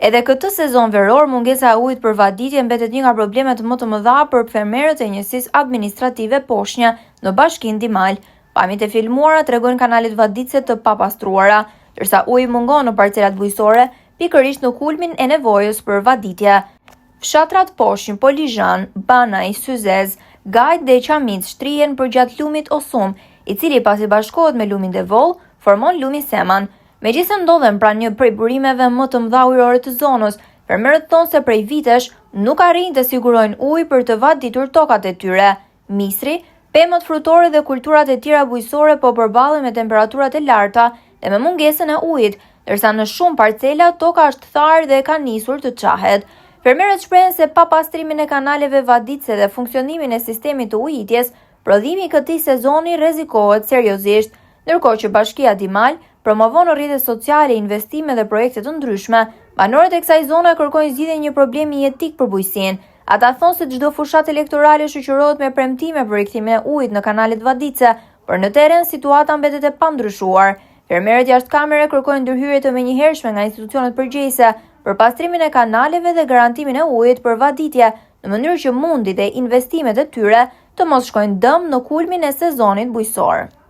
Edhe këtë sezon veror, mungesa e ujit për vaditje mbetet një nga problemet më të mëdha për fermerët e njësisë administrative Poshnje në bashkinë Dimal. Pamjet e filmuara tregojnë kanalet vaditëse të papastruara, ndërsa uji mungon në parcelat bujqësore, pikërisht në kulmin e nevojës për vaditje. Fshatrat Poshnjë, Polizhan, Banaj, Syzez, Gajt dhe Qamicë shtrihen përgjatë lumit Osum, i cili pasi bashkohet me lumin Devoll, formon lumin Seman. Megjithëse ndodhen pranë një prej burimeve më të mëdha ujërore të zonës, fermerët thonë se prej vitesh nuk arrijnë të sigurojnë ujë për të vaditur tokat e tyre. Misri, pemët frutore dhe kulturat e tjera bujqësore po përballen me temperaturat e larta dhe me mungesën e ujit, ndërsa në shumë parcela toka është tharë dhe ka nisur të çahet. Fermerët shprehen se pa pastrimin e kanaleve vaditëse dhe funksionimin e sistemit të ujitjes, prodhimi i këtij sezoni rrezikohet seriozisht. Ndërkohë që Bashkia Dimal promovon në rrjetet sociale investime dhe projekte të ndryshme, banorët e kësaj zone kërkojnë zgjidhjen e një problemi jetik për bujqësinë. Ata thonë se çdo fushatë elektorale shoqërohet me premtime për rikthimin e ujit në kanalet vaditëse, por në terren situata mbetet e pandryshuar. Fermerët jashtë kamere kërkojnë ndërhyrje të menjëhershme nga institucionet përgjegjëse për pastrimin e kanaleve dhe garantimin e ujit për vaditje, në mënyrë që mundi dhe investimet e tyre të mos shkojnë dëm në kulmin e sezonit bujqësor.